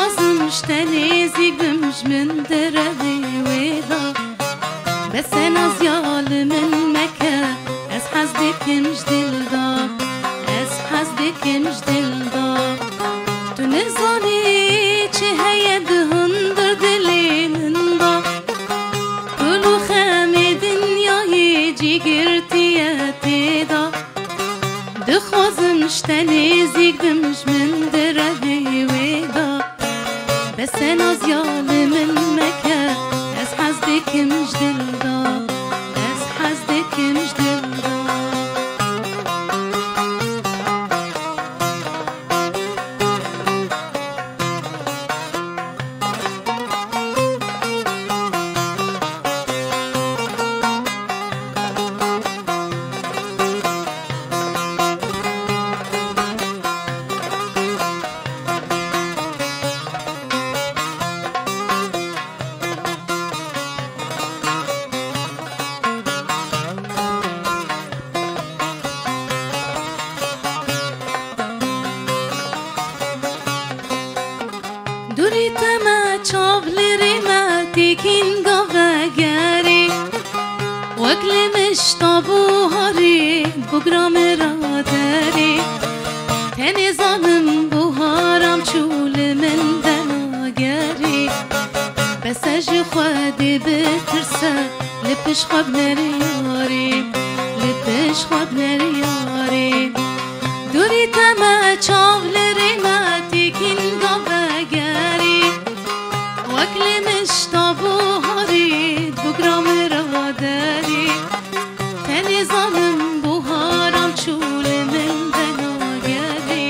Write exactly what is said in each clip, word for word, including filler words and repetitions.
Lazim ji te nêzîk bim, ji min direvê wê da. Bes e naziya li min meke, ez hez dikim ji dil da. Ez hez dikim ji dil da. Tu nizanî çi heye di hundir dilê min da. Kul û xemê dinyayê cî girtiye tê da. Dixwazim ji te nêzîk bim, ji min direvê wê da. Bes e naziya li min meke, ez hez dikim ji dil da. Ez hez dikim ji dil da. Dûrî te me çav li rê me têkîn gave gerê. Wek lê mişta buharê bugra min ra derê. Tenê zanim buharam çû li min dena gerê. Bes e ji Xwedê bitirse, li pişt xwe binere yarê. Li pişt xwe binere yarê. Dûrî te me çav li rê me têkîn gave gerê. Wek lê mişta buharê bugra min ra derê. Tenê zanim buharam çû li min dena gerê.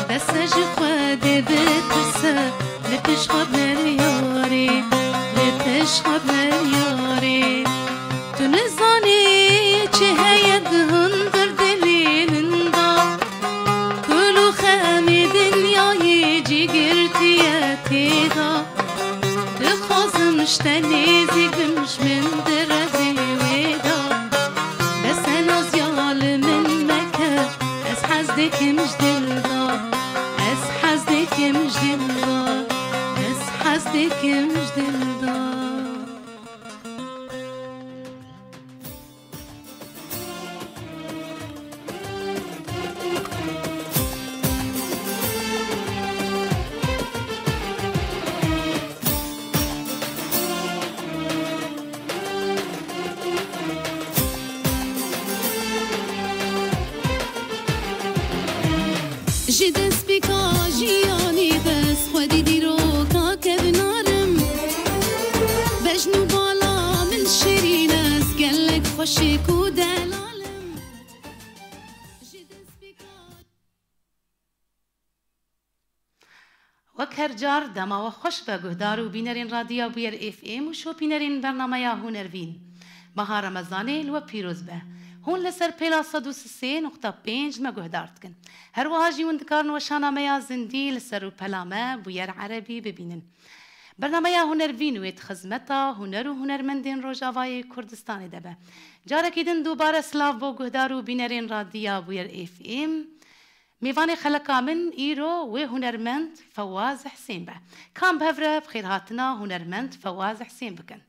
Bes e ji Xwedê bitirse, li pişt xwe binere yarê. Li pişt xwe binere yarê. Tu nizanî çi heye di hundir dilê min da. Kul û xemê dinyayê cî girtiye tê da. Dixwazim ji te nêzîk bim, ji min direvê wê da. Bes e naziya li min meke, ez hez dikim ji dil da. Ez hez dikim ji dil da. Ez hez dikim ji dil da. Ji destpêka jiyanê dest xwedî dîroka kevnar im. Bejn û bala min şêrîn e, ez gelek xweşik û delal im. Ji destpêka Wek her car, dema we xweş be, guhdar û bînerên Radiya Bûyer F M û şopînerên bernameya Hunervîn. Meha Remezanê li we pîroz be. Hûn li ser pêla sed û sê nokta pênc me guhdar dikin. Her wiha jî hûn dikarin weşana me ya zindî li ser rûpela me Bûyer Erebî bibînin. Bernameya Hunervîn wê di xizmeta huner û hunermendên Rojavayê Kurdistanê de be. Carekî din dubare silav bo guhdar û bînerên Radiya Bûyer F M. Mêvanê xeleka min îro wê hunermend Fewaz Hesên be. Ka em bi hev re bi xêrhatina hunermend Fewaz Hesên bikin.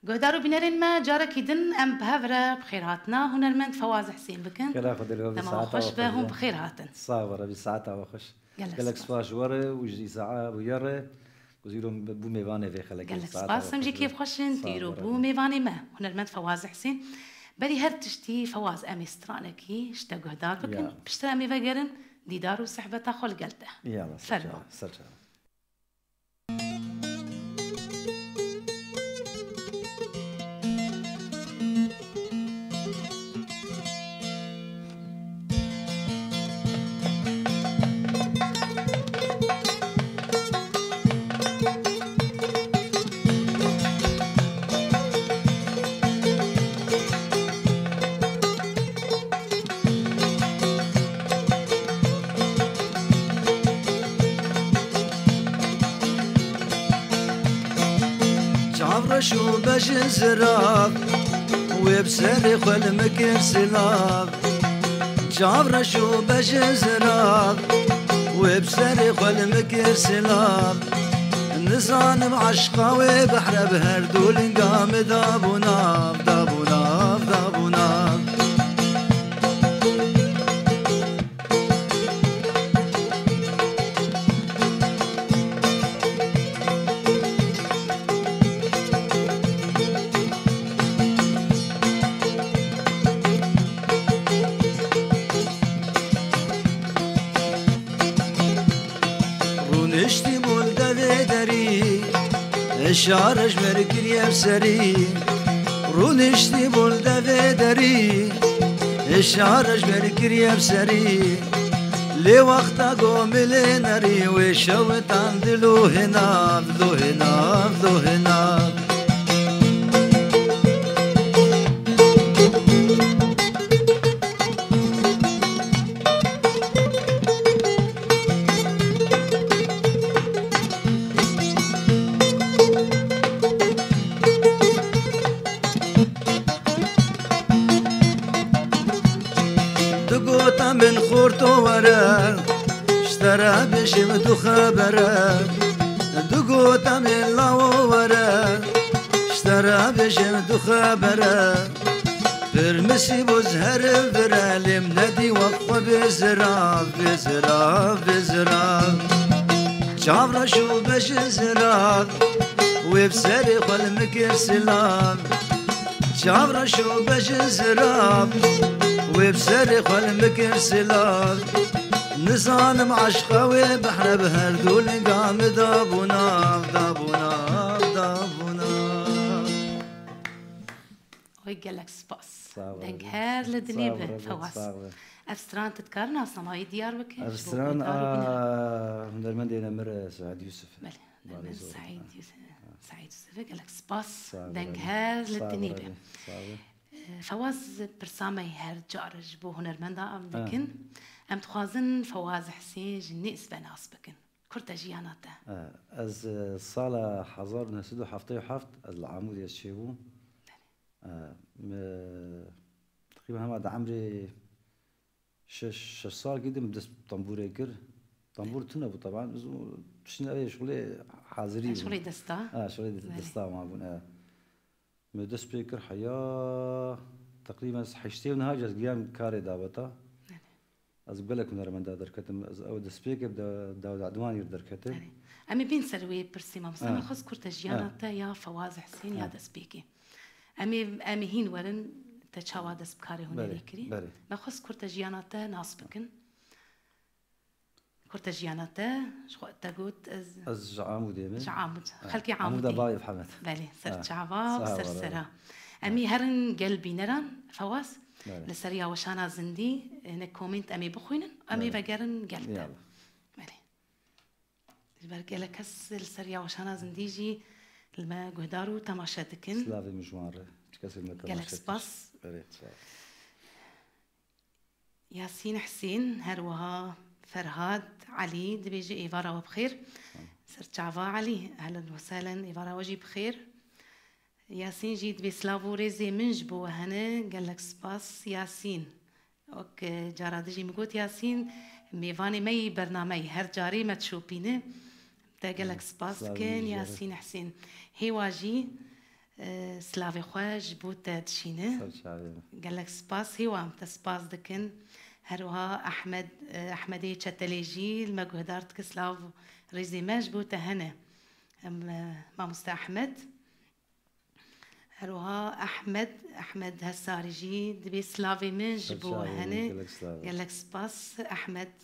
Guhdar û bînerên me, carekî din em bi hev re bi xêr hatina hunermend Fewaz Husên bikin. Xêra Xwedê li we be, dema we saeta xweş we be, hûn bi xêr hatin. Sax be, Rebî saeta we xweş. Gelek Gelek spas. Spas ji we re û ji îzaa bûye re ku zîro bû mêvanê vê xelekê. Gelek spas. Em jî kêfxweş in, tîro bû mêvanê me, hunermend Fewaz Husên. Berî her tiştî Fewaz, em ê stranekî ji te guhdar bikin. Ya. Piştre em ê vegerin dîdar û sehbeta xwe li gel te. Ya, ser çava, ser çava. Çavreş û bejin zirav, wê bi serê xwe li min kir silav. Çavreş û bejin zirav, wê bi serê xwe li min kir silav. Nizanim eşqa wê behre bi her du linga min dabû nav, dabû nav, dabû nav. Rûniştî bûn devê derî, îşare ji me re kiriye bi serî. Rûniştî bûn devê derî, îşare ji me re kiriye bi serî. Lê wexta go min lê nerî, wê şewitan dilohê nav, lohê nav, lohê nav. Digota min xorto were, ji te re bêjim du xebere. Digota min lawo were, ji te re bêjim du xebere. Pirmisî bû ji herin vire, lê min nedî wek xwe bê zirav, bê zirav, bê zirav. Çavreş û bejin zirav, wê bi serê xwe li min kir silav. Çavreş û bejin zirav, wê bi serê xwe li min kir silav. Nizanim eşqa wê behre bi her du linga min dabû nav, dabû nav, dabû nav. Oy, gelek spas. Sağ ol. Deng her li dinê be, Fewaz. Sağ ol. Ev stran tu dikar nasnamayî diyar bikin? Ev stran, a, hunermendê ne mir, e, Said Yusuf. Belê, hunermend Said Yusuf. Said Yusuf, gelek spas. Deng her li dinê be. Sağ ol. E, Fewaz, pirsa me her car ji bo hunermenda em dikin. Em dixwazin Fewaz Husên ji nêz ve nas bikin. Kurte jiyana te. E, ez, e, sala hezar û neh sed û heftê û heft ez li Amûdê çêbûm. Belê. E, me teqrîben hema di emrê şeş, şeş salkî de min dest bi tembûrê kir. Tembûr tune bû, teban, ez û tiştine ev şixulê hazirî bûn. Şixulê desta. Ha, şixulê de-, desta wan bûn, e. Me dest pê kir heya, teqrîben ez heştê û neh ez giyam karê daveta. Belê. Ez bi gelek hunermenda derketim. Ez ew destpêkê bi de-, Dawid Edwanî re derketim. Erê. Em ê bên ser wê pirsê, mamosta. Ha. Min xwest kurte jiyana te ya Fewaz Husên ya destpêkê. Em ê, em ê hîn werin te çawa dest bi karê hunerê kirî. Belê, belê. Me xwest kurte jiyana te nas bikin. Kurte jiyana te, ji xwe te got ez... Ez ji Amûdê me. Ji Amûd. Ha. Xelkê Amûdê. Amûda Bayê Hemed. Belê, ser çava û ser sera. Sağ ol, belê. Em ê herin gel bîneran, Fewaz. Belê. Li ser ya weşana zindî, hinek komênt em ê bixwînin, em ê vegerin gel te. Belê. Yallah. Belê. Ji ber gelek kes li ser ya weşana zindî jî li me guhdar û temaşe dikin. Silavê min ji wan re. Çi kesê li me temaşe dikin. Gelek spas. Belê, sağ ol. Yasîn Husên, her wiha Ferhad Elî dibêje êvara we bi xêr. Ser çava Elî, ehlen we sehlen, êvara we jî bi xêr. Yasîn jî dibê silav û rêzê min ji bo we hene. Gelek spas Yasîn. Wek, e, cara din jî min got Yasîn, mêvanê me yî bernameyî her carê me dişopîne. Te gelek spas dikin Yasîn Husên. Hêwa jî E, slavê xwe ji bo te dişîne. Ser çavê min. Gelek spas, hêwa em te spas dikin. Her wiha Ehmed, e, Ehmedê Çetelê jî li me guhdar dike, slav rêzê me ji bo te hene. Em, e, mamoste Ehmed. Her wiha Ehmed, Ehmed Hesarî jî dibê slavê min ji bo we hene. Gelek spas. Gelek spas, Ehmed.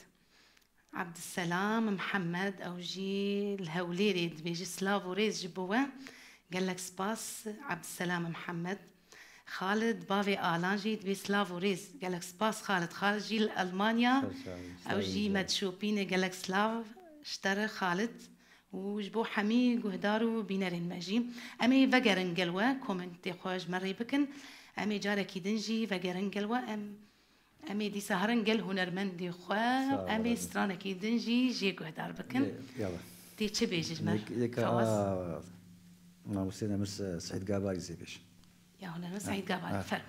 Abdüselam Mihemed, ew jî li Hewlêrê dibêje, silav û rêz ji bo we. Gelek spas, Abdüselam Mihemed. Xalid, bavê Alan jî dibê silav û rêz. Gelek spas, Xalid. Xalid jî li Elmanya. Ew jî me dişopîne. Gelek silav ji te re, Xalid. Û ji bo hemî guhdar û bînerên me jî. Em ê vegerin gel we, komentê xwe ji me rê bikin. Em ê carekî din jî vegerin gel we. Em Em ê dîsa herin gel hunermendê xwe, Sağ ol, em ê razı. stranekî din jî jê guhdar bikin. Yê, yala. Tê çi bêjî ji me? Yek-, yeka, Fewaz? a, Mamoste Nemir Se-, Seîd Gabarî zê bêj. Ya hunermend Ha, Seîd Gabarî, ha. Fermo.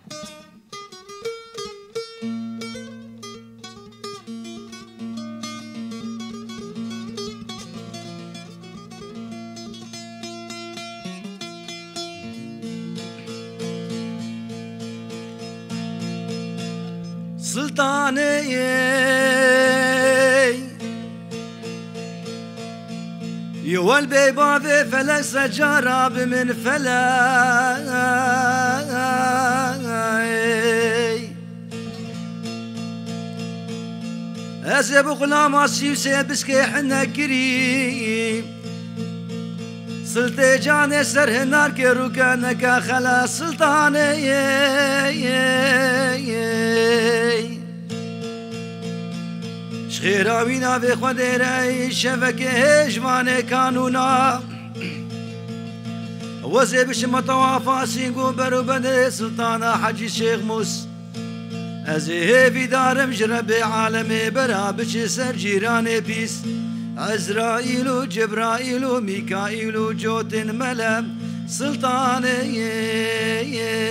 Sultanê yê, yê wel bê bavê felek secara bi min felek. Ez ê bi xulama sî û sê biskê hine kirî. Siltê canê ser hinarkê rûkeneke xela Siltanê yê. Ji xêra wî navê Xwedê re ey şevekê hêjvanê kanûna. Wezê bişime tewafa sîng û ber û bedê Siltana Hecî Şêx Mûs. Ez ê hêvîdarim ji Rebbê alemê bera biçe ser cîranê pîs. Ezraîl û Cebraîl û Mîkaîl û cotên mele Siltanê yê.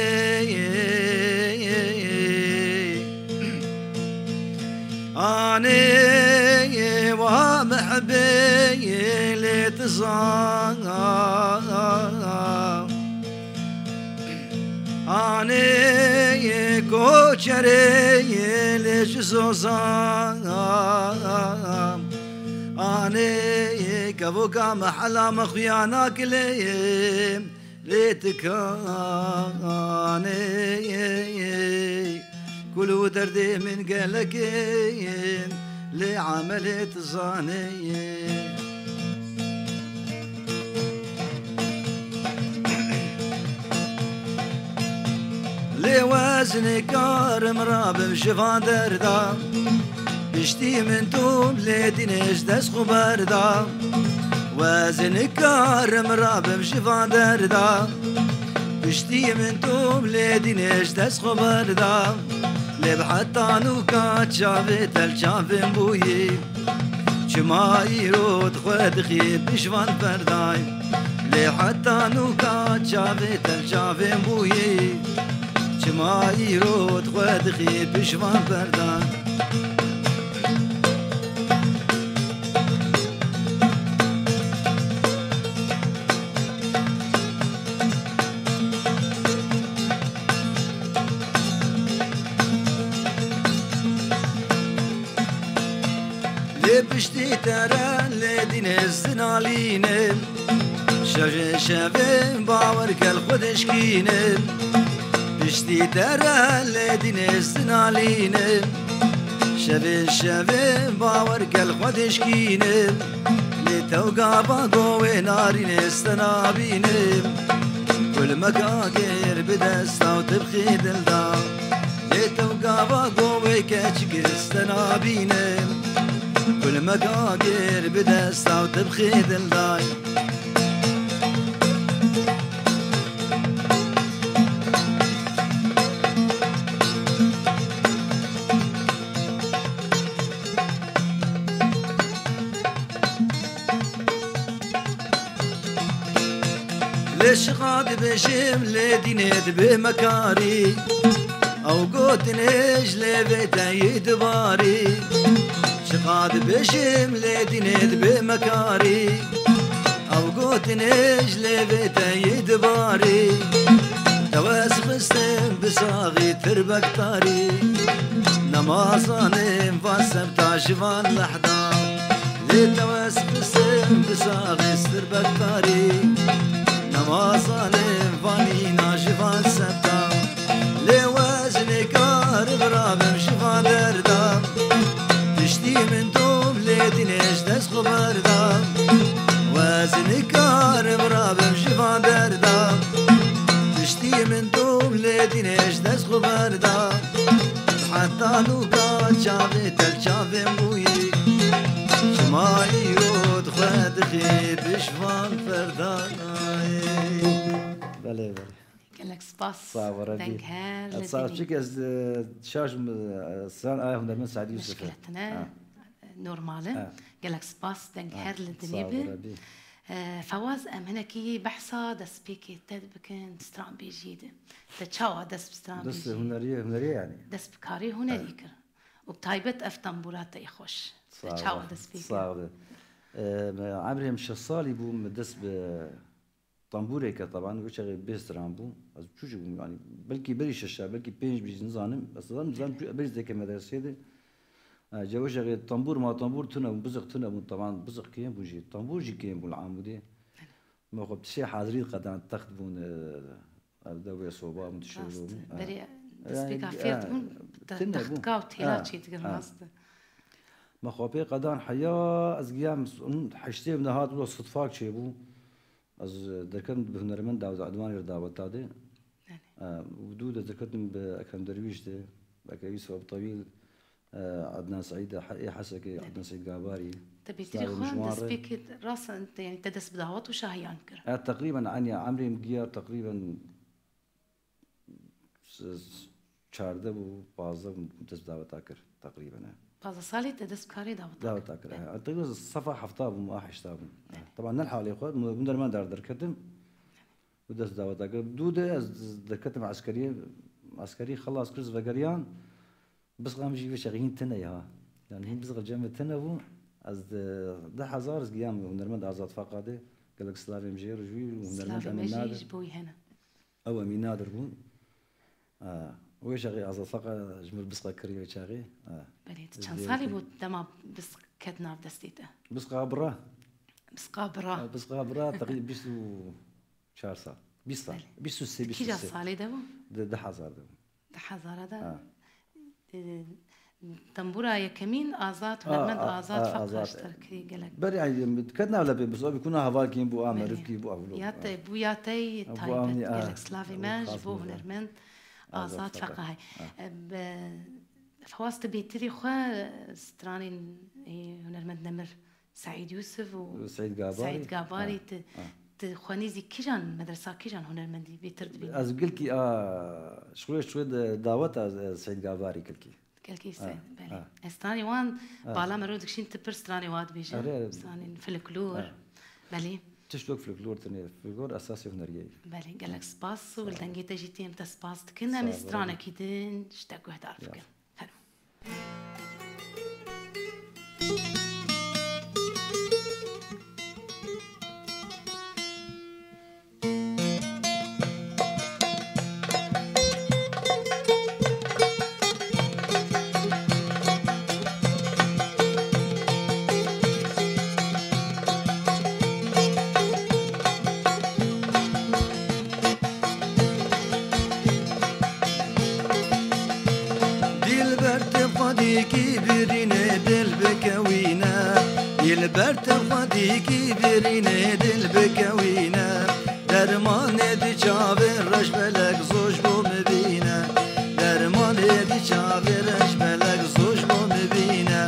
Anê wa mehbê lê tizan. Anê koçerê lê ji zozan. Anê kevoka mehela me xuya nakilê. Lê tikanê kul û derdê min gelekê, lê emelê tu zanê. Lê wez nikarim rabim ji van derda. Piştî min tom lê dînê ji dest xwe berda. Wez nikarim rabim ji van derda. Piştî min tom lê dînê ji dest xwe berda. Lê bi heta nûka çavê tel çavên bûyî. Çima îro di xwe dixî bi ji van berdayî. Lê heta nûka çavê tel çavên bûyî. Çima îro di xwe dixî bi ji van berdan. Lê piştî te re lê dînê zinalîne. Şevê şevê bawer kel xwe dişkîne. Piştî te re lê dînê zinalîne. Şevê şevê bawer kel xwe dişkîne. Lê tew gava govê narînê stenabîne. Kulmek agêr bi desta û tibxî dilda. Lê tew gava govê keçik stenabîne. Kulmek agêr bi desta û tibxî dilday. Lê şixa dibêjim lê dînê dibe mekarî. Ew gotinê ji lê vê te yê dibarî. Şixa dibêjim lê dînê dibe mekarî. Ew got Dinêj lê vê te yê dibarî, tewes xistin bi saxî tirbek tarî. Nemazanin van sebta ji van lehda, lê tewes xistin bi saxî tirbek tarî. Nemazanin van îna ji van sebta, lê wez nikarim rabim ji van derda. Tiştî min dom lê dinêj dest xwe berda. Wez nikarim rabim ji van derda. Tiştî min dom lê dinêj dest xwe berda. Heta nûka çavê tel çavên bûyî. Çima îro dixwe dixê bi ji van ferda nayê. Belê, belê. Gelek spas. Sağ ol, Rebî. Deng her li dinê. Sağ ol. Çik ez, e, şaş, e, stran aya hunermend Seîd Yusuf. Muşkile tine. Ha. Normal e. Ha. Gelek spas, deng her li dinê bi. Sağ ol, Rebî. E, Fewaz, em hinekî behsa destpêkê te bikin, stranbêjiyê de. Te çawa dest bi stranbêjiyê? Dest huneriye, huneriye yani. Dest bi karê hunerî kir. Û bi taybet ev tembûra te yê xweş. Te çawa dest pê kir? Sağ ol. E, me emrê min şeş salî bû, min dest bi Tembûreke, teban, wê çaxê bê stran bû. Ez çûçik bûm, yanî, belkî berî şeş e, belkî pênc bî, nizanim. Ez nizanim, nizanim, çû-, berî zêke medreseyê de. E, ca wê çaxê tembûr ma tembûr tune bûn, biziq tune bûn, teban, biziq kêm bûn jî. Tembûr jî kêm bûn li Amûdê. Me xwe tişê hazirî qedan text bûn, e, ev de wê soba bûn, tişê bûn. Rast. E. Berê destpêka fêr dibûn, te-, textika û têla çêdikin, rast e. Me xwe pê qedan heya, ez giyam, heştê min de hat, wilo sitfak çêbû. Ez derketim bi hunermend daw-, Edwanê re daweta dê. Belê. E, û dû de derketim bi Ekrem Derwîş de, Ekrem Yusuf Abtewîl, e, Ednan Seîd, he-, ê Hesekê, Belê. Ednan Seîd Gabarî. Te bêtirî Slavê xwe Mijwan re. Destpêkê rast, te, yanî te dest bi dawet û şahiyan kir. E, teqrîben, eniya emrê min giya teqrîben s-, s-, çardeh bû, pazdeh bû, dest daweta kir, teqrîben, e. Pazdeh salî te dest karê daweta kir. Daweta kir, e. Teqrîben sefa hefta bûm, a heşta bûm. E, Belê. Teban ne halê xwe, min, min derman dar derketim. Û dest daweta kir. Dû de ez derketim eskeriyê, eskerî xelas kir, ez vegeriyan. Bisqa min jî vê çaxê hîn tune ya. Yani hîn bisqa cem tune bû. Ez di du hezar ez giyam hunermend Azad Faqa de. Gelek silavê min jê re jû hunermend Silavê me Emîn jî Nadir. Ji bo wî hene. Ew Emîn Nadir bû. Ha, wê çaxê Azad Faqa ji min bisqa kiriye wê çaxê. Ha. Belê, tu çend salî bû dema bisq ket nav destê te? Bisqa bira. Bisqa bira. Ha, bisqa bira teqrîb bîst û çar sal. Bîst sal. Belê. Bîst û sê, bîst û sê. Kîja salê de bû? Di du hezar de bû. Di hezara de, Ha. e, tembûra yekemîn Azad, Ha, hunermend ha, Azad ha, Faqa Azad. Ji te re kirî gelek. Berê, ay, ket nav lepê, biz abi kuna heval kîn bû, a Belê. Meriv kî bû, a vlog. Ya te, bû ya te Ha, bû taybet, amnî, a, gelek silavê a, me ji xas bo mi. Hunermend Azad Azad Faqa. Faqa hay. Ha. E, be, Fewaz, te bêtirî xwe stranên, e, hunermend Nemir Seîd Yusuf û Seîd Gabarî. Seîd Gabarî, Ha, tu, ha. tu xwenî zî kîjan, medresa kîjan hunermendî bêtir dibînî? Ez gilkî a, şixulê, şixulê de dawet a, e, Seîd Gabarî gilkî. Gilkî Ha, Seîd, belê. ha. Ez stranê wan Ha. bala me ro dikişîn, tu pir stranê wan dibêjin. Erê, erê. Stranên folklor. Ha. Belê. Tişt wek folklor tune. Folklor esasê huneriyê ye. Belê, gelek spas û Sağ ol. li dengê te jî têm te spas dikin. Sağ Em ol. stranekî din ji te guhdar Ya. bikin. Hello. Dilber te xwedîkî birîne dil bikewîne. Dilber te xwedîkî birîne dil bikewîne. Dermanê di çavê reş belek zoj bo mi bîne. Dermanê di çavê reş belek zoj bo mi bîne.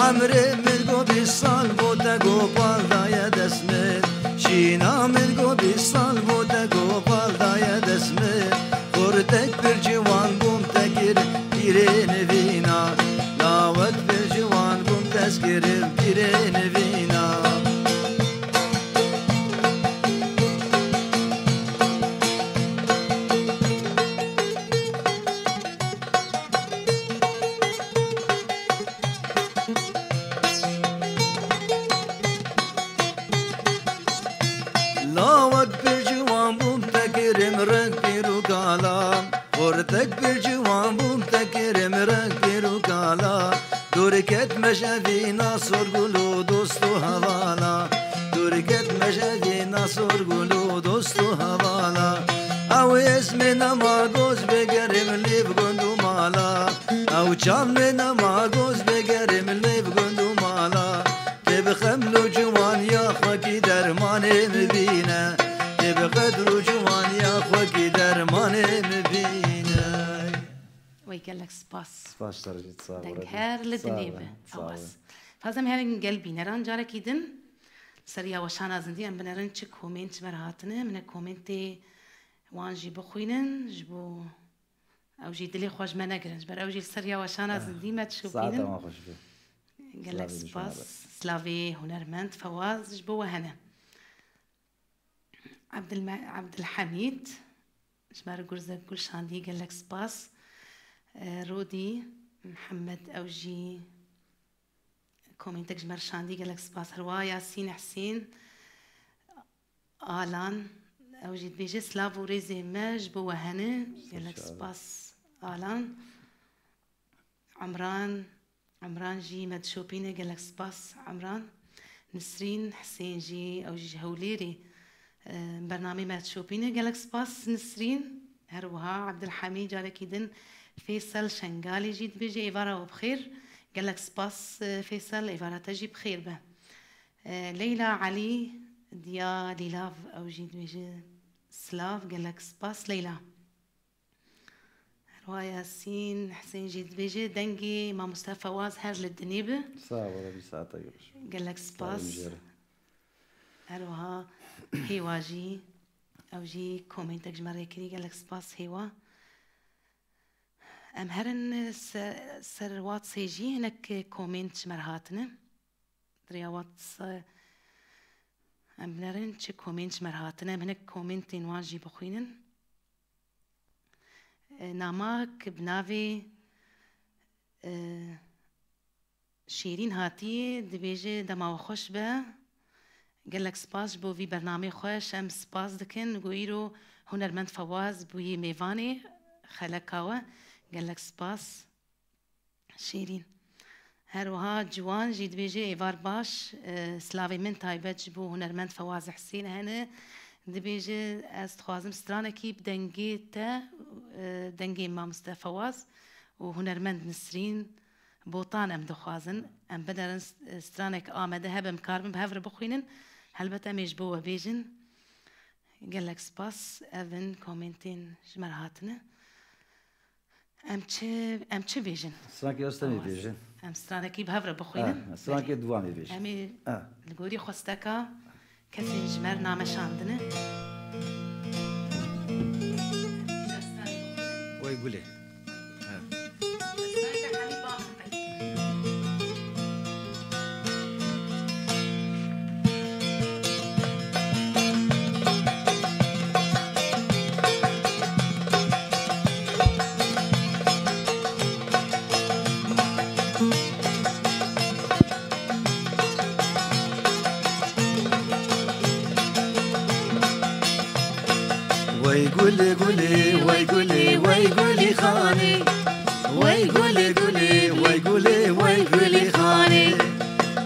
Emrê min go bîst sal bo te gopal daye dest min. Şîna min go bîst sal bo te gopal daye dest min. Xortek pir ciwan bûm te kir pîrê nivîna. Lawek pir ciwan bûm dest kirim pîrê nivîna. Sorgulu dostu havala, durget mejedi na sorgulu dostu havala. Ew ismi nama goz begerim liv gundu mala. Ew çavni nama goz begerim liv gundu mala. Tê bi xemlu ciwaniya xwe kî dermanê min bîne. Tê bi qedru ciwaniya xwe kî dermanê min bîne. Wey gelek spas. Spas ji te re jî, sağ ol. Deng her li dinê be. Sağ ol. Fazem herin gel bîneran carekî din. Ser ya weşana zindî em binerin çi komên ji me re hatine. Min e komêntê wan jî bixwînin. Ji bo ew jî dilê xwe ji me negirin. Ji ber ew jî li ser ya weşana zindî me dişopînin. Saeta wan xweş be. Gelek spas. Slavê hunermend Fewaz ji bo we hene. Abdülme-, Abdülhamid, ji me re Gurzek Gul şandî, gelek spas. E, Rûdî Mihemed, ew jî komêntek ji me re şandî, gelek spas. Herwiha Yasîn Hesên Alan, ew jî dibêje, silav û rêzê me ji bo we hene. Gelek spas Alan. Emran, Emran jî me dişopîne, gelek spas Emran. Nisrîn Hisên jî, ew jî ji Hewlêrê, e, bernamê me dişopîne, gelek spas Nisrîn. Her wiha Ebdilhemîd carekî din. Fêsel Şengalî jî dibêje êvara we bi xêr. Gelek spas, e, Fêsel, êvara te jî bi xêr be. E, Leyla Elî, Diya Lîlav, ew jî dibêje silav, gelek spas Leyla. Her wiha Yasîn Hisên jî dibêje, dengê mamoste Fewaz her li dinê bi. Sağ ol, bir saate görüş. Gelek spas. Her wiha Hêwa jî, ew jî komêntek ji me rê kirî, gelek spas Hêwa. Em herin se-, ser WhatsApp jî hinek komênt ji me re hatine. Di rêya WhatsApp em binerin çi komênt ji me re hatine, em hinek komêntên wan jî bixwînin. E, namak bi navê, e, Şêrîn hatî, dibêje, dema we xweş be. Gelek spas ji bo vî bernamê xweş. Em spas dikin ku îro hunermend Fewaz bûyî mêvanê xeleka we. Gelek spas. Şêrîn. Her wiha Ciwan jî dibêje, êvar baş, e, silavê min taybet ji bo hunermend Fewaz Hesên hene. Dibêje, ez dixwazim stranekî bi dengê te, e, dengê mamoste Fewaz û hunermend Nisrîn Botan em dixwazin. Em binerin st-, stranek amade hebe, em karibin bi hev re bixwînin. Helbet em ê ji bo we bêjin. Gelek spas. Ev in komêntên ji me re hatine. Em çi, em çi bêjin? Strankê ez tenê bêjin. Em stranekî bi hev re bixwînin. Ha, strankê dû em ê bêjin. Em ê li gorî xwesteka kesên ji me re name şandine. Wey gulê. Ha. Wey gulê gulê, wey gulê, wey gulî xanê. Wey gulê gulê, wey gulê, wey gulî xanê.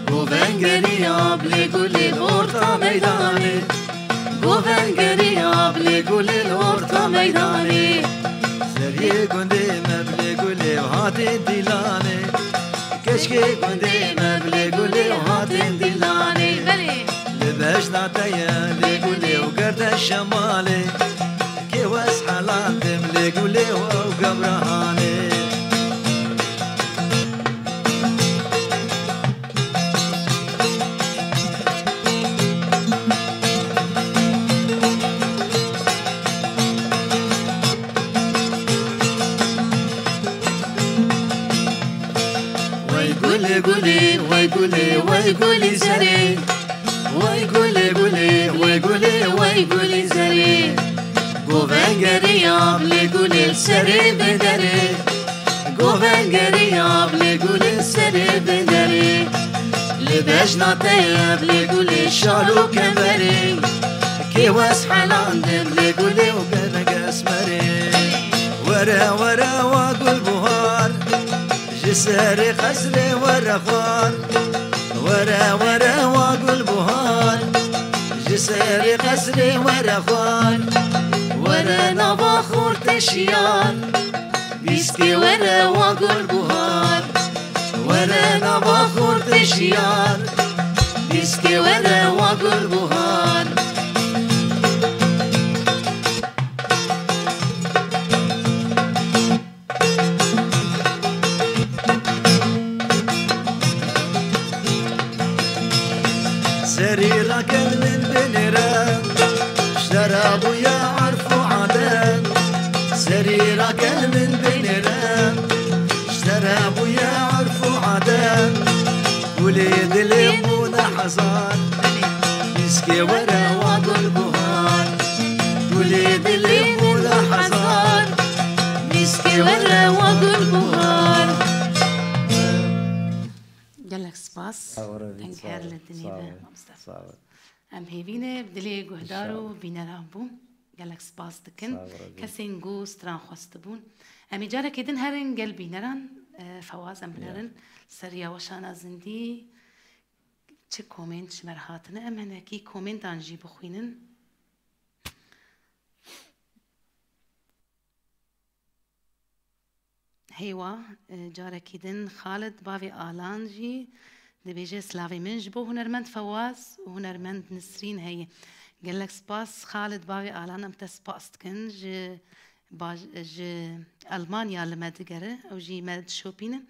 Govengeriya bilê gulê li orta meydanê. Govengeriya bilê gulê li orta meydanê. Seriyê gundê me bilê gulê û hatê dîlanê. Keşkê gundê me bilê gulê û hatê dîlanê. Belê. Li bejna te ye lê gulê û gerde şemalê. Kê wes helandim lê gulê û ew gebrahanê. Wey gulê gulê, wey gulê, wey gulî zerê. Wey gulê gulê, wey gulê, wey gulî zerê. Govengeriya bilê gulê li serê binderê. Govengeriya bilê gulê li serê binderê. Li bejna te ye bilê gulê şal û kemberê. Kê wes helandim lê gulê û gerek esmerê. Were were wa gulbuhar, ji serê qesrê were xwar. Were, were wa gulbuhar, ji serê qesrê were xwar, were nava xortê şiyar, bîskê were wa gulbuhar, were nava xortê şiyar, bîskê were wa gulbuhar. Serî rakel min binêre, ji te re bûye erf û adet. Serî rakel min binêre, ji te re bûye erf û adet. Gulê dilê bûne hezar, bîskê were wa gulbuhar. Gulê dilê bûne hezar, bîskê were wa gulbuhar. Gelek spas. Sağ ol, Rebî, Deng sağ her ol, li dinê sağ be, ol, mamoste. Sağ ol. Em hêvî ne bi dilê guhdar û İnşallah. Bîneran bûn. Gelek spas dikin. Sağ ol, Rebî. Kesên ku stran xwestibûn. Em ê carekê din herin gel bîneran, e, Fewaz em Ya. binerin. Ser ya weşana zindî çi komênt ji me re hatine. Em hinekî komêntan jî bixwînin. Heywa, e, carekî din Xalid bavê Alan jî dibêje, silavê min ji bo hunermend Fewaz û hunermend Nisrîn heye. Gelek spas Xalid bavê Alan, em te spas dikin ji baj-, ji Almanya li me digere, ew jî me dişopîne.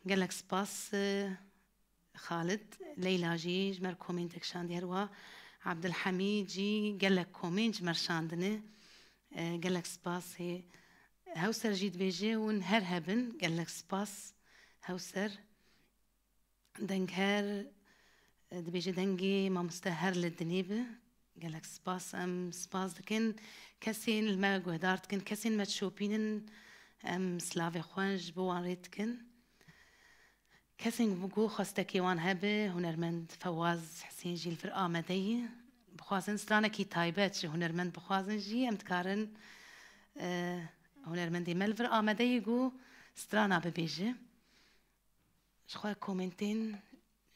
Gelek spas, e, Xalid, Leyla jî ji me re komêntek şandî, her wiha Abdulhamîd jî gelek komênt ji me re şandine. E, gelek spas hê. Hewser jî dibêje, hûn her hebin, gelek spas. Hewser, Dengher, e, dibêje, dengê mamoste her li dinê be. Gelek spas, em spas dikin. Kesên li me guhdar dikin, kesên me dişopînin, em silavê xwe ji bo wan rê dikin. Kesên ku xwestekê wan hebe, hunermend Fewaz Hisên jî li vir amade ye. Bixwazin stranekî taybet ji hunermend bixwazin jî, em dikarin, e, hunermendê me li vir amade ye ku strana bibêje. Ji xwe komentên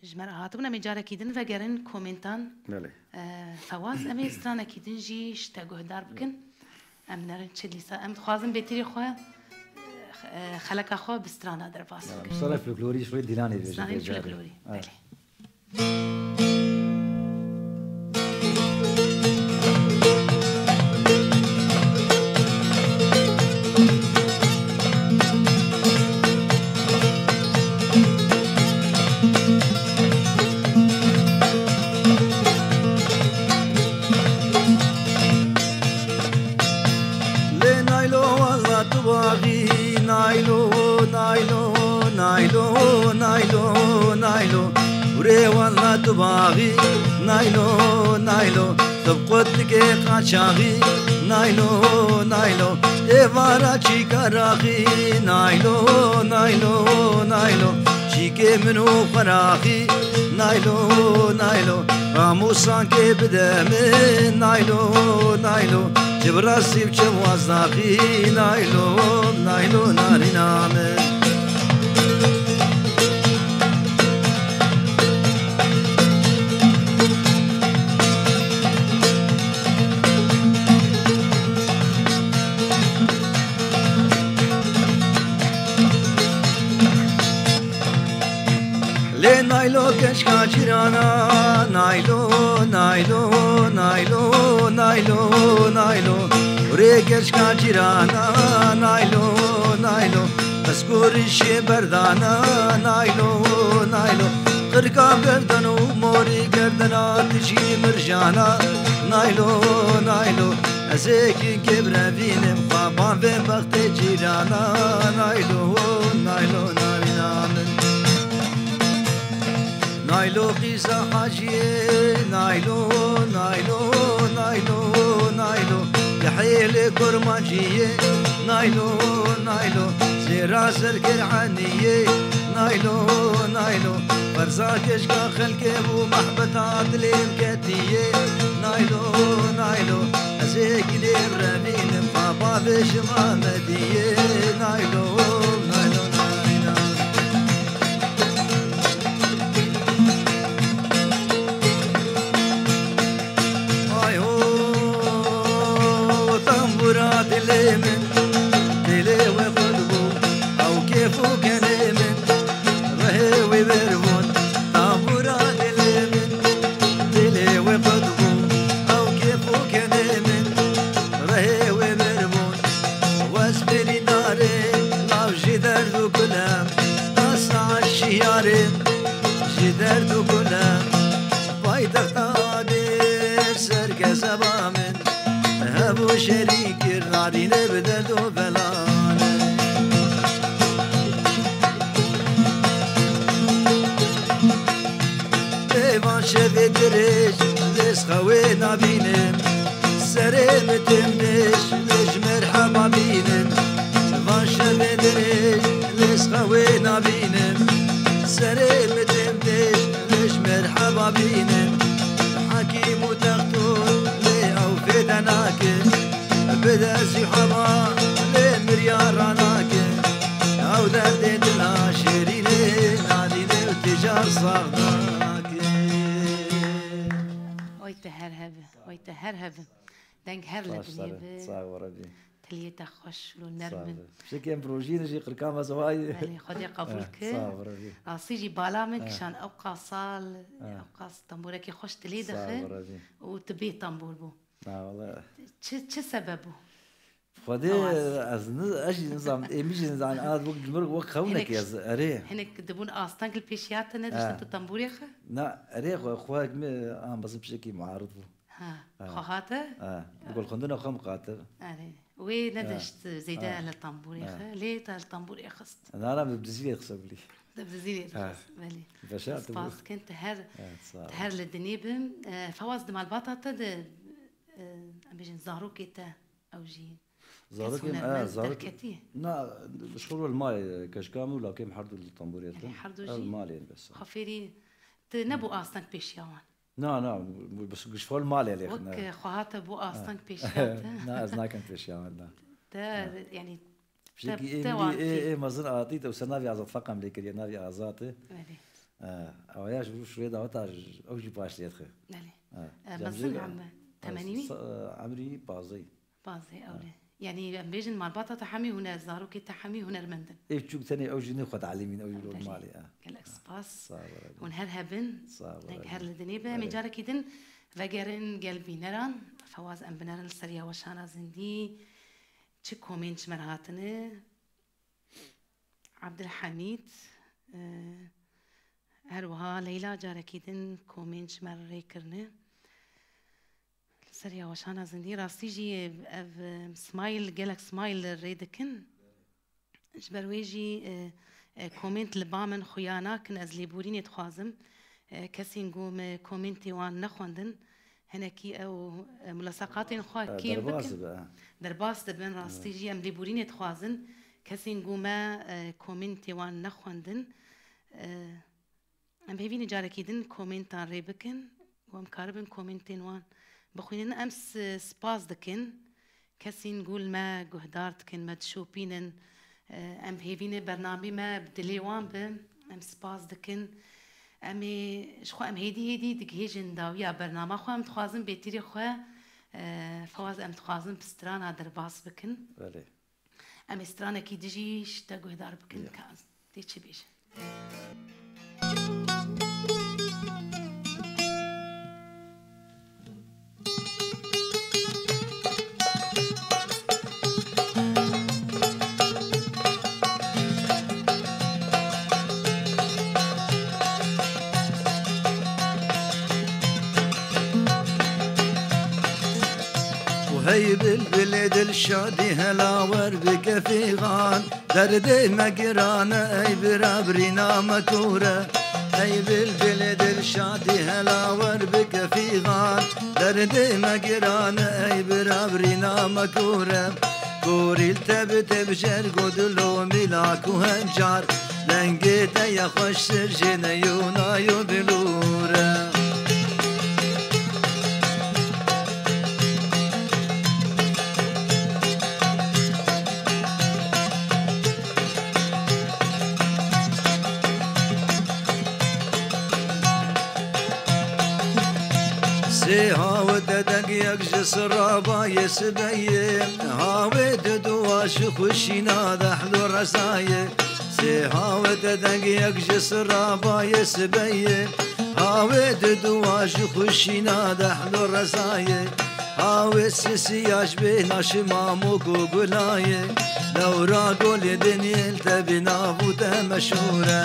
ji me re hatibûn, em ê carekî din vegerin komentan. Belê. E, Fewaz, em ê stranekî din jî ji te guhdar bikin. Em nerin çi dîsa. Em dixwazin bêtirî xwe, e, xeleka xwe bi strana derbas bikin. Strana folklorî ji xwe Dîlanê bêje. Stranên folklorî, belê. Lê naylo walla tu baxî, naylo, naylo, naylo, naylo, naylo. Urê walla tu baxî, naylo, naylo. Tu bi qut dike qaçaxî, naylo, naylo. Êvara çîka raxî, naylo, naylo, naylo. Çîkê min û xweraxî, naylo, naylo. Ramûsankê bide min, naylo, naylo. Çi bi rastî bi çi bi wazaxî, naylo, naylo, narîna min. Lê naylo keşka cîrana, naylo, naylo, naylo, naylo, naylo. Rê keşka cîrana, naylo, naylo. Qiskurîşê berdana, naylo, naylo. Qirka gerden û morî gerdena tijî mirjana, naylo, naylo. Ez ê kî kê birevînim xwe bavê bextê cîrana, naylo, naylo, narîna min. Naylo qîza haciyê, naylo, naylo, naylo, naylo. Li hêlê kurmanciyê, naylo, naylo. Zêra zerkir eniyê, naylo, naylo. Berza keşka xelkê bû mehbeta dilê min ketiyê, naylo, naylo. Ez ê gilê revînim, xwe bavêjim Amediyê, naylo, naylo, naylo. Keseba min hebû şerî kir, nadîne bi derd û belanin. Ê van şevê dirêj, dest xewê nabînin. Serê min tim dêş, dêş merheba bînin. Van şevê dirêj, dêş xewê nabînin. Serê min tim dêş, dêş merheba bînin. Hekîm û textor lê ew fêde nakin. Bide zî hema lê miryara nakin. Ew derdê dila şêrînê nadîne û tîcar sax nakin. Oy te her hebe, oy te her hebe. Deng her li Baş dinê sare, bi. Sağ ol Rebî. Tiliyê te xweş û Sağ nerm in. Ol. Şekê em projeyê jî qirka me zewayî. Belê, Xwedê qebûl Ha, ki. Sağ ol Rebî. Rastî jî bala min Ha. kişan ew qasal, Ha. ew qas tembûrekî xweş dilê Sağ dixe ol Rebî. û tu bê tembûr bû. Na, wala. Çi, çi sebeb bû? Xwedê Awaz. ez ni-, ez jî nizam, ê min jî nizam, ez wek, ji mir wek xewnekê Hinek, ez, erê. hinek dibûn asteng li pêşiya te nediştin Ha. tu tembûrê xwe? Na, erê xwe, xwe min, an, bezim pişekî muarid bû. Ha, Ha. xwe hate? Ha, bi golxwendina xwe miqate. Erê. Wê Ha. nedişt zêde Ha. li tembûrê Ha. xwe, lê te li tembûrê xist. Na, na, bi dizîrê xise bilî. Te bi dizîrê Ha. xist, belê. Beşa te Spas bû. dikin, te her, Evet, sağ ol. te her li dinê bin. E, Fewaz di malbata te de, e, em bêjin zarokê te, ew jî kes Zarokê, hunermend e, zarok-, derketiye? Na, şixul li malê, keşka min û lawkê min her du li tembûrê Erê, din. her du Ev jî? malê, bes. Xwe fêrî, tu nebû asteng pêşiya wan? Na, na, bes gişxol malê lê Wek, xine. e, xwe hate bû asteng Ha. pêşiya te. Na, ez nakim pêşiya wan, na. Te, Ha. yanî, Pişekî te, ê te min wan dî, ê, kî? ê mezin atî, te wisa navê Azad Feqem lê kiriye, navê Azad e. Belê. Ha, ew ya ji rû şurê daweta j-, ew jî baş lê dixe. Belê. Ha. E, Cem mezin Cem heme. Temenî wî? Sa-, emrî pazdeh. Bazê Ha. ewle. Yanî em bêjin malbata te hemî huner, zarokê te hemî hunermend in. Ê çûk tenê ew jî nê xwe telimîn, ew jî Belê. malê, ha. Gelek Ha. spas. Sağ ol, Rebî. Hûn her hebin. Sağ ol, Deng Rebî. her li dinê be. Em ê Belê. carekî din vegerin gel bîneran. Fewaz em binerin li ser ya weşana zindî. Çi komên ji me re hatine? Abdulhamîd, e, her wiha Leyla carekî din komên ji me re rê kirine. Li ser ya weşana zindî rastî jî ev, e, smile, gelek smile rê dikin. Ji ber wê jî, e, e, komênt li ba min xuya nakin, ez lêborînê dixwazim. E, kesên ku me komêntê wan nexwendin, hinekî ew, e, mulasaqatên xwe E, kêm derbas bikin. dibe, e. Derbas dibin, rastî Evet. jî em lêborînê dixwazin. Kesên ku me, e, komêntê wan nexwendin, e, Em hêvî ne carekî din komêntan rê bikin û em karibin komêntên wan bixwînin. Em s-, spas dikin kesên ku li me guhdar dikin, me dişopînin. Em hêvî ne bernamê me bi dilê wan be. Em spas dikin. Em ê, ji xwe em hêdî hêdî digihêjin dawiya bernama xwe. Em dixwazin bêtirê xwe, e, Fewaz, em dixwazin bi strana derbas bikin. Belê. Em ê stranekî dijî ji te guhdar bikin Ya. ka ez tê çi bêjin. Û hey bilbilê dilşadî hela wer bike fîxan. Derdê me giran e, ey bira birîna me kûr e. Ey bilbilê dilşadî hela wer bike fîxan. Derdê me giran e, ey bira birîna me kûr e. Kûrî li te bi te bi jer got û lomîlak û hemcar. Dengê te ya xweştir jê neyûna yo bilûr e. Sê hawte deng yek ji sirabayê sibeyê, hawê di dua ji xweşîna dehlo rezayê. Sê hawte deng yek ji sirabayê sibeyê, hawê di dua ji xweşîna dehlo rezayê. Hawê sisiya ji bêhna şimam û gugulayê, dewra golê dinyê li te bi nav û te meşhûr e.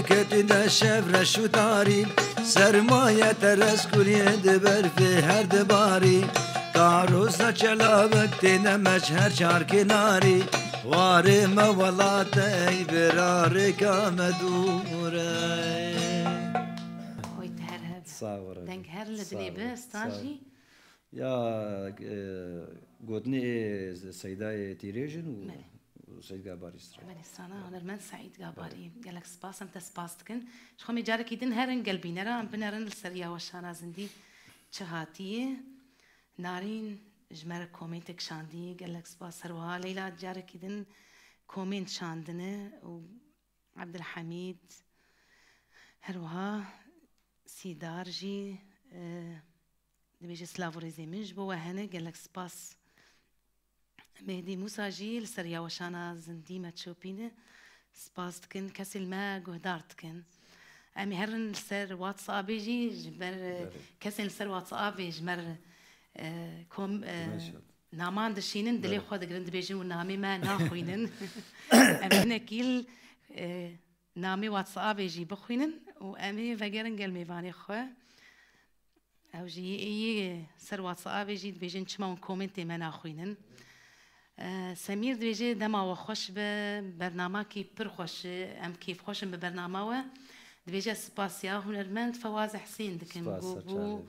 Ketî de şev reş û tarî, sermaye te reskuliyê di berfê her dibarî. Karosa çelawek têne meç her çar kenarî. Warê me welat e, ey bira rêka me dûr e. Oy, te her hev. Sağ ol. Deng her li dilê be, stan jî. Ya, e, gotinê ê Seydayê Tîrêj in û Belê. Seyd Gabarî stra. Belê, strana hunermend Seîd Gabarî. Belê. Gelek spas, em te spas dikin. Ji xwe me carekî din herin gel bînera, em binerin li ser ya weşana zindî çi hatiye. Narîn ji me re komêntek şandî, gelek spas. Her wiha Leyla carekî din komênt şandine û Ebdilhemîd, her wiha Sîdar jî, e, dibêje, silav û rêzê min ji bo we hene, gelek spas. Mehdî Mûsa jî li ser ya weşana zindî me çopîne. Spas dikin, kesên me guhdar dikin. Em ê herin li ser WhatsAppê jî ji ber, e, Belê. Kesên li ser WhatsAppê ji me re, e, kom-, e, Naman dişînin, dilê Belê. Xwe digirin, dibêjin û namê me naxwînin. Em hinekî, e, namê WhatsAppê jî bixwînin û em ê vegerin gel mêvanê xwe. Ew jî yê, yê ser WhatsAppê jî dibêjin çima hûn komentê me naxwînin. E, Semîr dibêje dema we xweş be, bernamakî pir xweş e, em kêfxweş in bi bernama we. Dibêje spasiya hunermend Fewaz Hesên dikim, Spas, ku ser bû, çavê.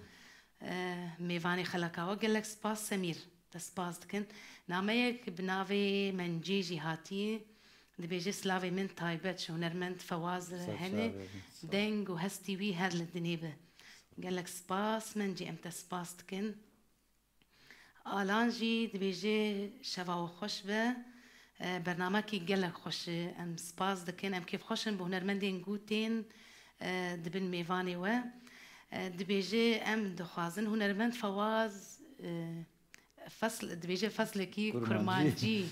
E, mêvanê xeleka we. Gelek spas Semîr, te spas dikin. Nameyek bi navê Mencê jî hatiye. Dibêje silavê min taybet ji hunermend Fewaz re Ser hene. Çavê, sağ ol. Deng û hestî wî her li dinê be. Gelek spas, Mencê, em te spas dikin. Alan jî dibêje şeva we xweş be. E, bernamekî gelek xweş e. Em spas dikin. Em kêfxweş in bi hunermendên ku tên, e, dibin mêvanê we. E, dibêje em dixwazin hunermend Fewaz, e, Fesl, dibêje feslekî Kurmancî. Kurmancî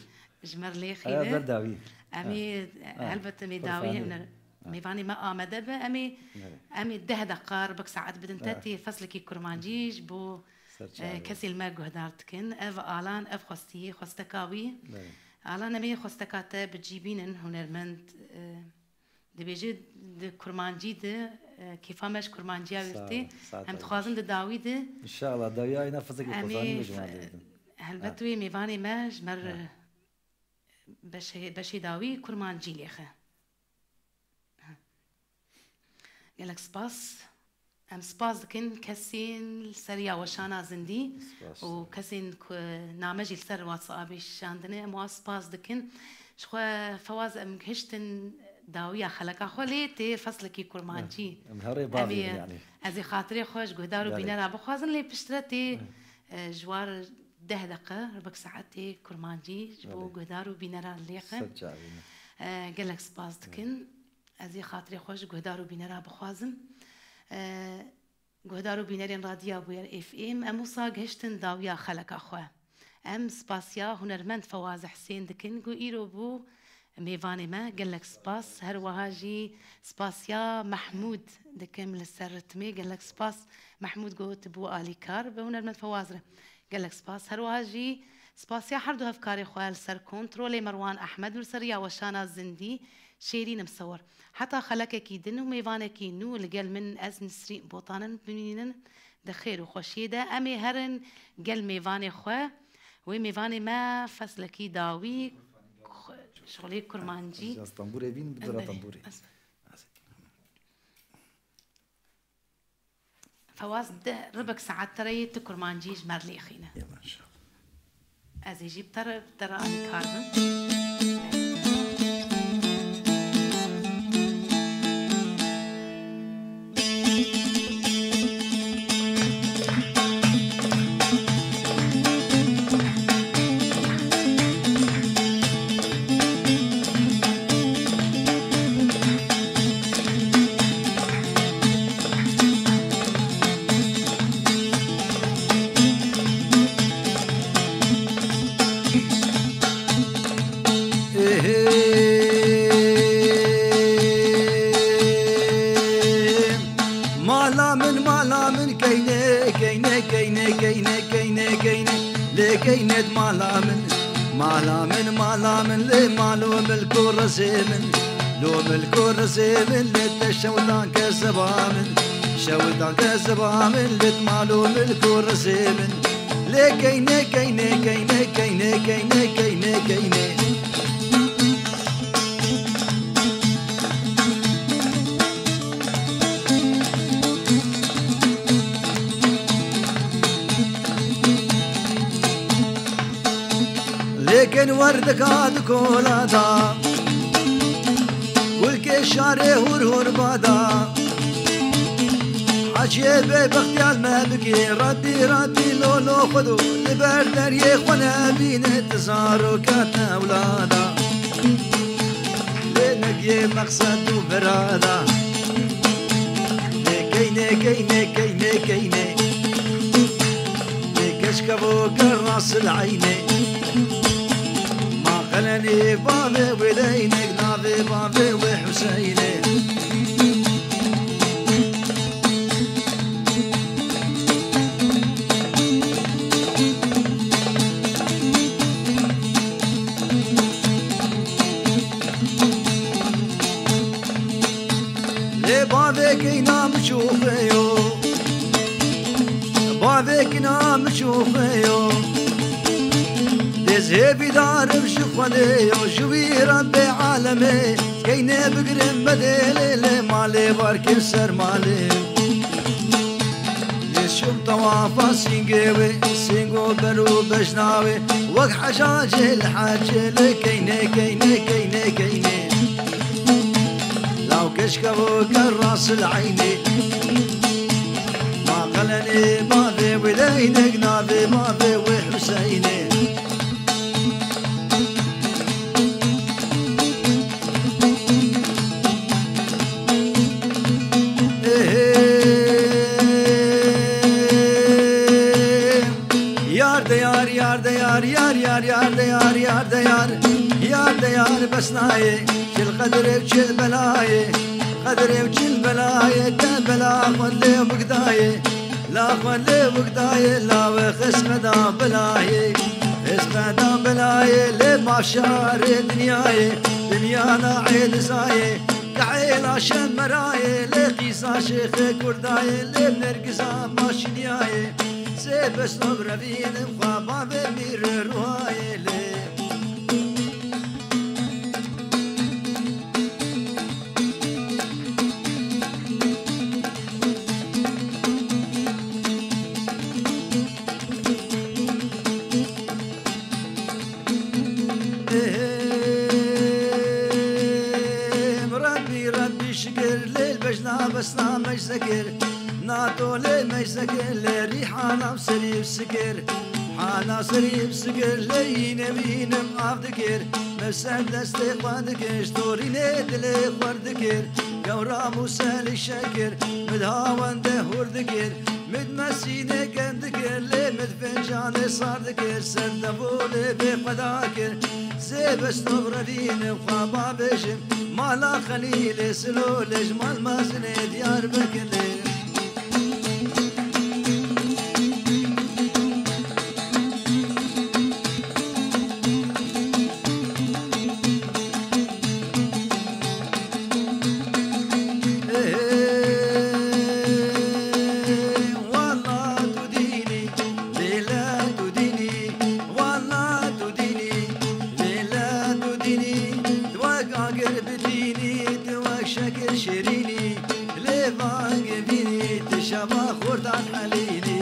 ji me re lêxîne. Ev ber dawî. Em ê, Ha. Ha. Helbet em ê dawî Kurfanî. Hene. Ha. Mêvanê me amade be, em ê, Belê. Em ê deh deqa, rubek saet bidin te Ha. tê feslekî kurmancî ji bo, Ser e, çavê. Kesên me guhdar dikin. Ev Alan, ev xwestî, xwesteka wî. Belê. Alan, em ê xwesteka te bi cî bînin, hunermend, e, Dibêje di kurmancî de, e, kêfa me ji kurmanciya wî Sağ tê. Ol, sağ ol. Em dixwazin di dawî de. İnşallah, dawiya ayna fizikê Em ê Kozanî f-, ji me derdin. Helbet Ha. wê mêvanê me ji me re Ha. beşê, beşê dawî kurmancî lêxe. Ha. Gelek spas. Em spas dikin kesên li ser ya weşana zindî Spas. û kesên ku name jî li ser WhatsAppê şandine, em wan spas dikin. Ji xwe Fewaz, em gihiştin dawiya xeleka xwe, lê tê feslekî kurmancî. Em herê Em bavê ê, yanî. Ez ê xatirê xwe ji guhdar û Belê. Bînera bixwazin, lê piştre tê, Hı. e, ji war deh deqe, rubek saetê kurmancî ji bo Belê. Guhdar û bînera lêxe. Ser çavê me. E, gelek spas dikin. Ez ê xatirê xwe ji guhdar û bînera bixwazim. E, Guhdar û bînerên Radya Bûyer F M, em wisa gihiştin dawiya xeleka xwe. Em spasiya hunermend Fewaz Hesên dikin ku îro bû mêvanê me. Gelek spas. Her wiha jî spasiya Mehmûd dikim li ser ritmê. Gelek spas Mehmûd ku tu bû alîkar bi hunermend Fewaz re. Gelek spas. Her wiha jî spasiya her du hevkarê xwe li ser kontrolê Merwan Ehmed û li ser ya weşana zindî Şêrîn Misewir. Heta xelekekî din û mêvanekî nû li gel min ez Nisrîn Botanin bimînin di xêr û xweşiyê de. Em ê herin gel mêvanê xwe. Wê mêvanê me feslekî dawî xwe-, şixulê kurmancî. Ez tembûrê bîn, bidira Em tembûrê. ez Fewaz, de ribek saet te re yê tu kurmancî ji me re lêxîne. Yalla, inşallah. Ez ê jî bi te re, bi te re alîkar bim. Mala min, mala min, keyne, keyne, keyne, keyne, keyne, keyne, lê keynet mala min, mala min, mala min, lê malo milko rezê min. Lo milk û rizê min li te şewdan ke ziba min, şewdan ke ziba min li mal û milk û rizê min. Lê keyne, keyne, keyne, keyne, keyne, keyne, keyne. Lêkin werdika di kola da, kulkê şarê hûr hûr bada. Heciyê bê bextiyar me bikî, Rebbî, Rebbî, lolo Xwedo, li ber deriyê xwe nebîne, ti zaroka tewlada. Lê negiyê meqsed û birada. Lê keynê, keynê, keynê, keynê. Lê keşkevo ker rasil eynê. Ma xelenê bavê wê deynek, navê bavê wê Hüseyinê. Lê bavê keyna miçûxê yo. Bavê kina miçûxê yo. Dêz hêvîdarim ji Xwedê yo. Ji wî Rebbê alemê. Keynê bigirin bedê lê lê malê barkê ser malê. Lê şum tewafa sîngê wê, sîngo ber û bejna wê, wek hecacê li hecê lê keynê, keynê, keynê, keynê. Law keşkevo ker rasil eynê. Ma qelenê bavê wê deynek navê bavê wê Hüseyinê. Yar de yar, yar de yar, yar, yar, yar de yar, yar de yar, yar de yar, bes nayê, çil qedrê û çil belayê, qedrê û çil belayê, te bela xwe lê bigdayê. La xwe lê wik dayê, la we xizmeta bilayê, xizmeta bilayê, lê mafşarê dinyayê, dinya na êdizayê, kehêla şemerayê, lê qîza şêxê kurdayê, lê nergiza maşiniyayê, sê besto revînim xwe bavê mîr ruhayê lê. Êm, Rebbî, Rebbî şikir, lê bejna besna mecsekir, nato lê mecsekir, lê rîhana serî sikir, hana serî sikir, lê yîne wînim av dikir, mevser destê xwe dikir, ji torînê dilê xwer dikir, gewra Mûselî şekir, min hawende hûr dikir, min mesînê gen dikir, lê min fincanê sar dikir, ser devolê bê xweda kir, zê bestov revînim xwe bavêjim, mala Xelîlê Silolê ji mal mezinê Diyarbekirê. Wala tu dînî, lêle tu dînî, wala tu dînî, lêle tu dînî, tu wek agir bidînî, tu wek şekir şirînî, lê vangê bînî, tu şeva xurdan helînî.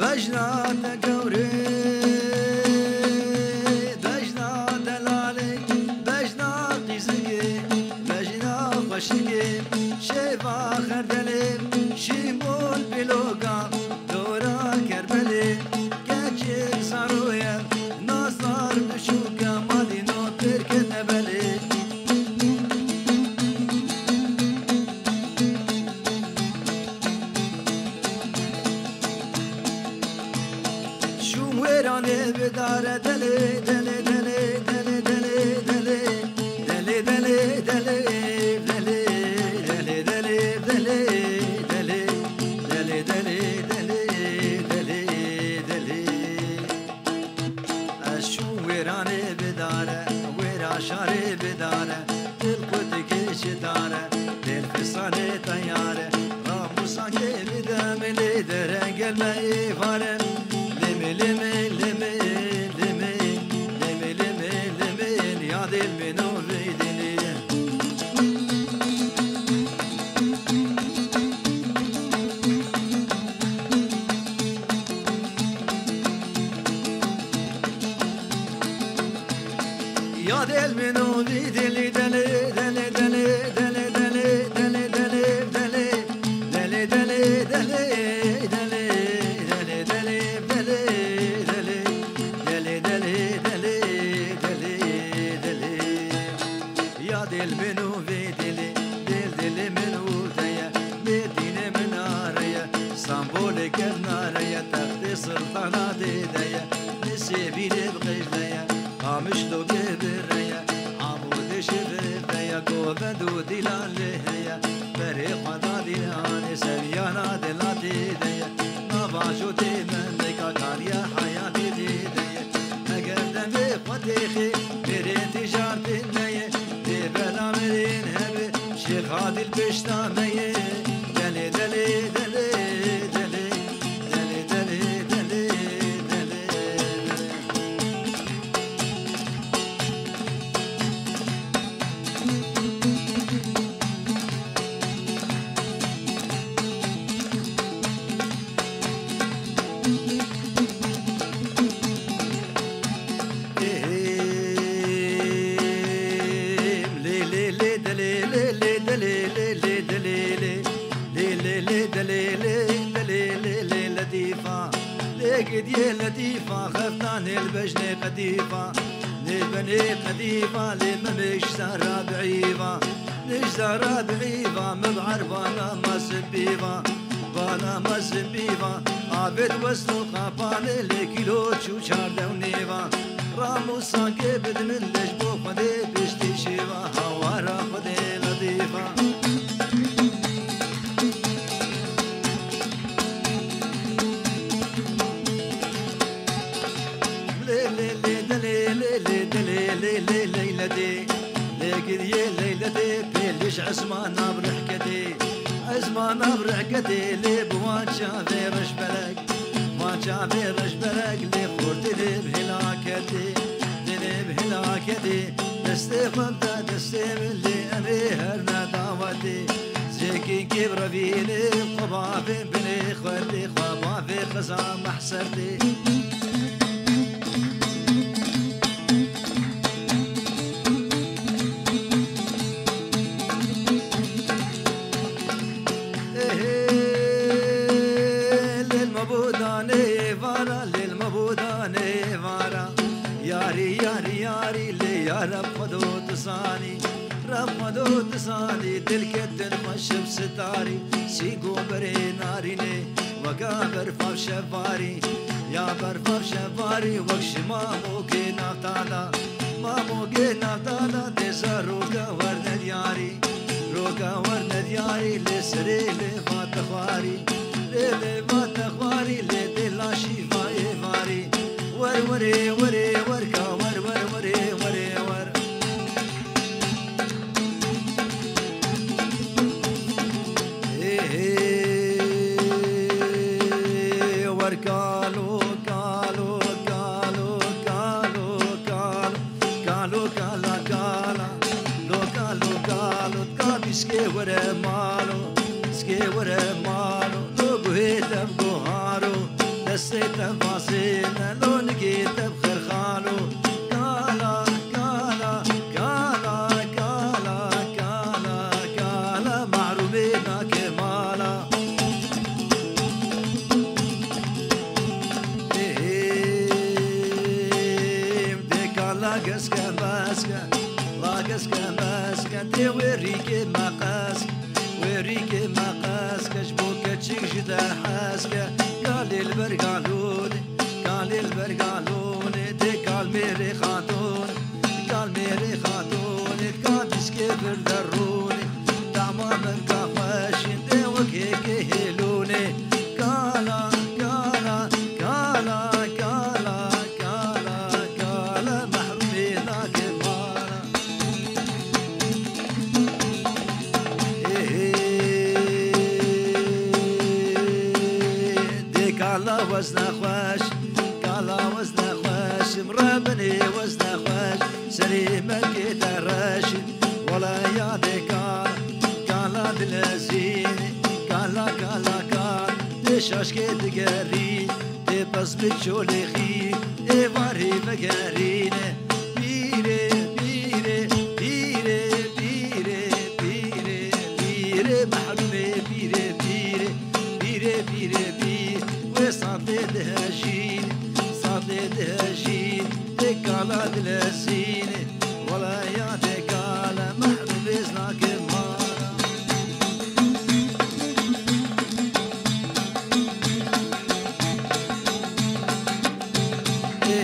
Bejna te gewrê, bejna delalê, bejna qîzikê, bejna xweşikê, şêva xerdelê, şîmbol pîloka, dora Kerbelê, keçik zaroye, nazdar biçûke, malîno pêrke tebelê. Şûm wêranê Dare delê, delê, delê, delê, delê, delê. Delê, delê, delê, delê, delê, delê, delê, delê, delê. Delê, delê, delê, delê, delê, delê. Ez çûm wêranê bi dare, wêra şarê bi dare, dil qutikê ji dare, dil fistanê teyare, ramûsankê bi demê lê dere gel me êvare. Lê me, lê me, lê me, lê me, lê me, lê me, lê me, ya dil min û vê dilê. Ya del min û vî dilî delê, delê, delê, delê, delê, delê, delê, delê. Delê, delê, delê, delê, delê, delê, delê, delê. Delê, delê, delê, delê, delê. Ya dil min û vê dilê, dil dilê min û te ye, Mêrdînê min are ye, Stenbolê kevnare ye, textê siltana dê de ye, Nisêbînê bi qij de ye, Qamişlo bê bi re ye, Amûdê şivir de ye, Govend û Dîlan lê heye, berê xwe da Dîlanê, seviyana dila tê de ye, nava jotê mendeka kariye heyatê dê de ye. Eger demê xwe têxê, mêrên tîjartê me ye, dê bela mêrên hebe, Şêx Adil pêşta me ye. Delê, delê, delê, delê, delê, delê, delê, delê, delê. Lê, lê, lê, delê, lê, lê, delê, lê, lê, delê, lê. Lê, lê, lê, delê, lê, delê, lê, lê, Letîfa. Lê gidiyê Letîfa, xeftanê li bejnê qedîfa. Lê benê qedîfa, lê memê ji zara biîva. Nijda Rebî va, min bi erbana mezin bîva, bana mezin bîva. Avêt wesno qapanê lê kîlo çû çardew nêva. Ram û sankê bidin min lej bo Xwedê piştî şêva, hawara Xwedê Letîfa. Lê, lê, lê, de, lê, lê, lê, de, lê, lê, lê, leyletê. Lê giriyê leyletê, pêlî ji esmana bi rihketê. Esmana bi rihketê, lê bi wan çavê reşberek. Wan çavê reşberek, lê xortê lê bi hilaketê. Lê bi hilaketê, destê xwe bide destê min, lê em ê her ne dawetê. Zêkî kê bi revînê, xwe bavê binê xwedê, xwe bavê xeza mehsertê. Êhê, lêl me bo danê vara, lêl me bo danê vara. Yarî, yarî, yarî, lê ya Reb Xwedo tu zanî. Reb Xwedo tu zanî, dil ketin xweş bi sitarî. Sî goberê narînê, weka berfa bi şevarî. Ya berfa bi şevarî, wek ji mamokê navtala. Mamokê navtala, dê zaroka werne diyarî. Roka werne diyarî, lê serê lê va te xwarî. Lê lê va te xwarî, lê dê laşî va êvarî. Wer werê, werê, werka wer, wer werê, werê, wer. Ê, ê, wer kalo, kalo, kalo, kalo, kalo, kalo, kala, kala, lo, kalo, kalo, ka bîskê were malo, bîskê were malo, lo guhê te bi guharo, destê te vazêne, lo nigê te bi xerxalo, kala, kala, kala, kala, kala, kala, mahrûmê nake mala. Ê, ê, dê kala geske meske, la geske meske, dê wê rîkê me qeske, wê rîkê me qeske, ji bo keçik ji te hezke, kalê li ber galûnê. Kalê Dilber galûnê, dê kal mêrê xatûn, kal mêrê xatûnê, ka diskê vir derûnê, dama min ka xweşîn, dê wekê kê hêlûnê. Kala, kala, kala, kala, kala, kala, mehrûmê nake mala. Ê, ê, dê kala wezne xweş, kala wezne xweş, imre binê wezne xweş, serê me kê te reş, wela ya dê kala, kala dilezîn, kala, kala, kala, dê şaşkê digerî, dê pez bi çolê xî, êvarê vegerîne. Pîrê, pîrê, pîrê, pîrê, pîrê, pîrê, mehrûmê pîrê, pîrê, pîrê, pîrê, pîr. Wê sandê dihejîn, sandê dihejîn, tê kala dilezîn. Wela ya tê kala mehrûmê znake mala. Ê,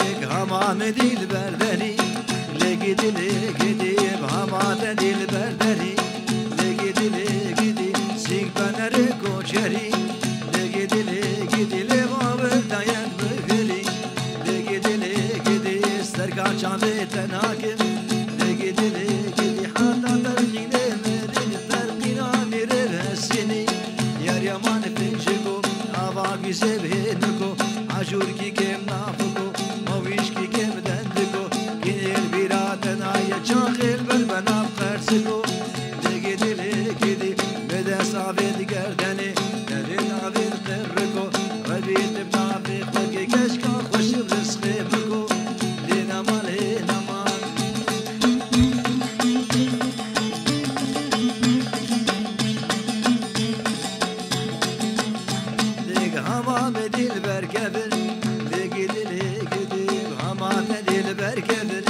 hêk, hema me dilber derî, lê gidî, lê gidî, hema te dilber derî, lê gidî, lê gidî, sîk benerê koçerî, lê gidî, lê gidî, lê bavir dayet bigirî, lê gidî, lê gidî, serka çavê te nakim, lê gidî, lê gidî, heta terqînê mirin, terqîna mirê resînî, yar yaman pênciko, ava güzê bihêniko, ajûrkî kêm nafiko, mawîşkî kêm dendiko, kînêl bîra te naye, çaxêl ber be nav qersiko. Lê gidî, lê gidî, bide savê digerdenê, devê navê qirriko, rebî tib navê xwe ke keşka xweşiv rizqê biko. Lê nema, lê nema. Lêg hama me dilber kevir, lê gidî, lê gidî, hama me dilber kevir,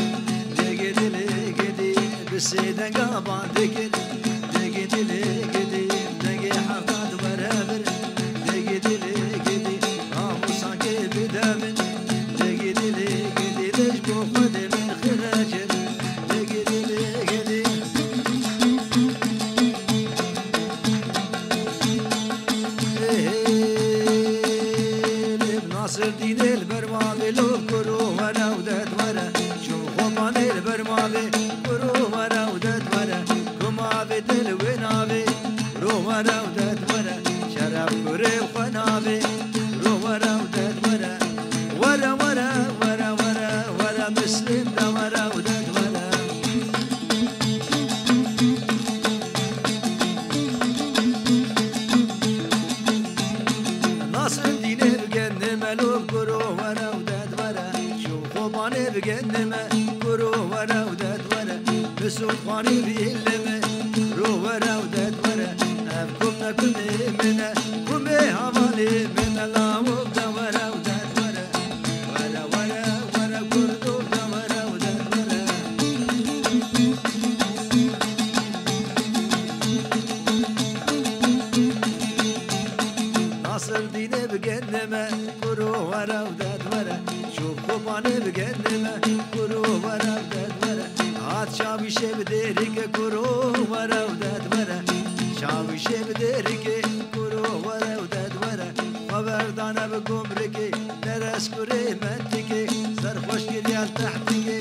lê gidî, lê gidî, bi sê denga ban dikir, lê gidî, lê gidî, dengê hefta di were vir, lê gidî, lê gidî, namusan kê bide min, lê gidî, lê gidî, lê ji bo Xwedê min xirecin, lê gidî, lê gidî. Ê, hê, lê bi Nasir dînê li ber mavê lo kuro were û ded were. Çûm Xobanê li ber mavê kuro were û ded were. Ku mavê te li wê navê ro were û ded were. Şeref kurê xwe navê ro were û ded were. Were, were, were, were, were, Mislîm de were û ded were. Nasir dînê bi genê melo kuro were û ded were. Şû Xobanê bi genê me kuro were û ded were. Bi sûd xwarî bi îlê me ro were û ded were. Ev kum ne kumê min e, kumê havalê min e, lawik de were û ded were. Were, were, were, Kurdo de were û ded were. Nasir dînê bi genê me, kuro were û ded were. Şûb Xobanê bi genê me, kuro were û ded were. Hat Şawîşê bi dêrike, kuro were û ded were. Şawîşê bi dêrike, kuro were û ded were. Xwe berdane bi gumrikê, neres kurê mentikê, serxweş kiriye li tehtike.